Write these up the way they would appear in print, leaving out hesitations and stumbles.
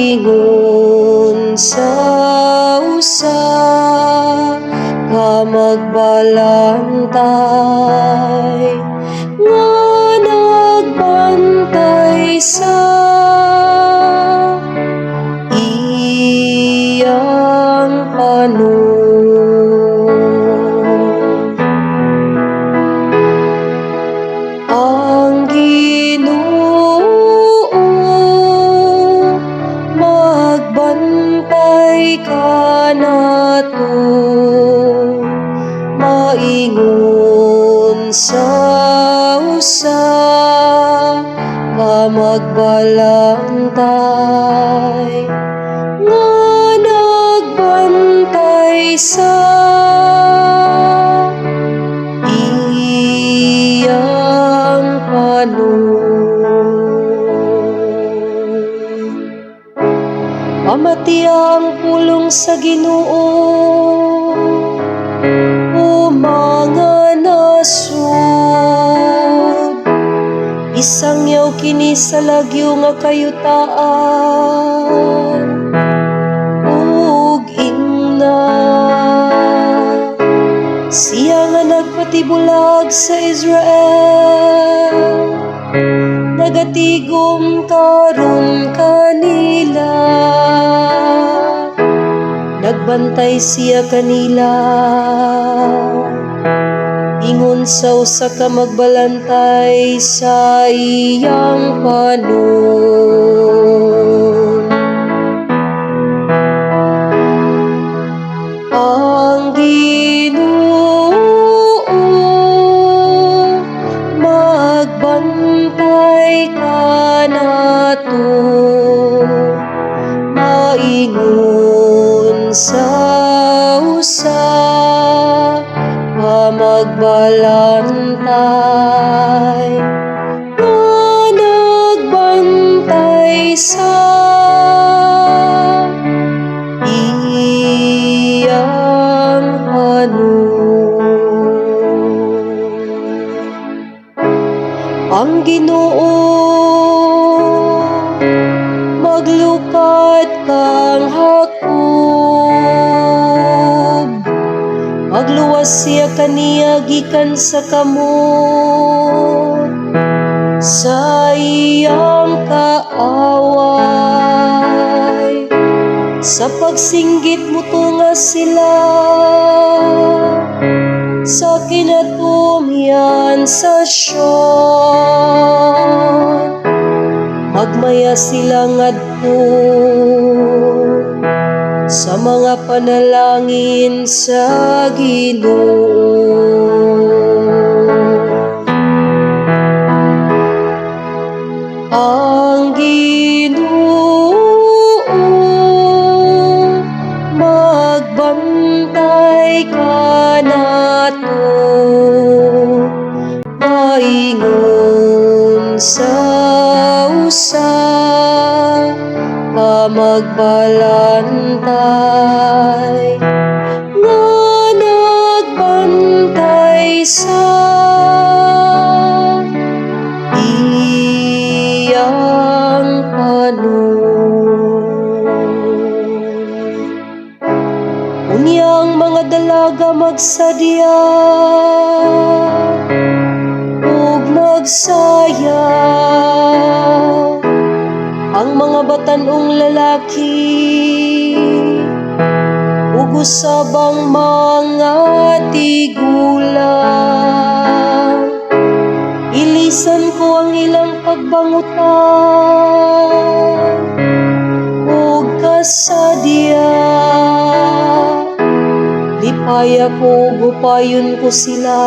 Maingon sa usa ka magbalantay nga nagbantay sa iyang panon. Ang Ginoo magbantay kanato, maingon sa usa ka magbalantay nga nagbantay sa iyang panon. Pamatia ang pulong sa Ginoo, o mga nasod. Isangyaw kini sa lagyo nga kayutaan ug ingna. Siya nga nagpatibulag sa Israel, nagatigom karon kanila. Nagbantay siya kanila ingon sa usa ka magbalantay sa iyang panon. Ang Ginoo magbantay kanato, maingon sa usa ka magbalantay nga nagbantay sa iyang panon. Ang Ginoo maglukat kang Jacob, magluwas siya kaniya gikan sa kamot sa iyang kaaway. Sa pagsinggit, mutunga sila sa kinatumyan sa Sion. Magmaya sila ngadto sa mga panalangin sa Ginoo. Ang Ginoo magbantay kanato, maingon sa usa ka magbalantay nga nagbantay sa iyang panon. Unya ang mga dalaga magsadya ug magsayaw, ang mga batan-ong lalaki ug usab ang mga tigulang. Ilisan ko ang ilang pagbangutan ug kasadya. Lipaya ko ug hupayon ko sila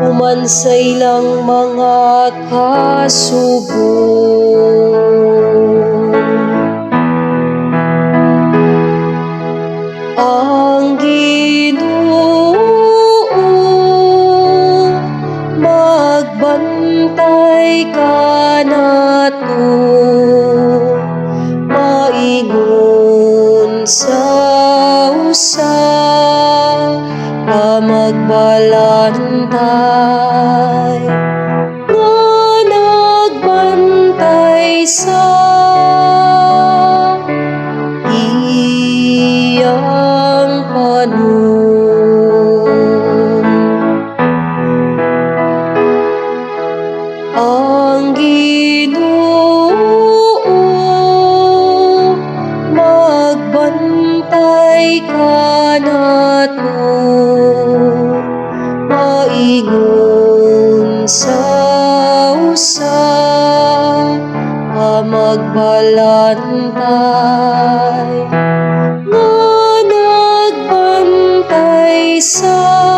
human sa ilang mga kasubo. Ang Ginoo magbantay kanato, maingon sa usa ka magbalantay nga nagbantay Magbantay sa iyang panon. Ang Ginoo magbantay kanato maingon sa usa ka magbalantay nga nagbantay sa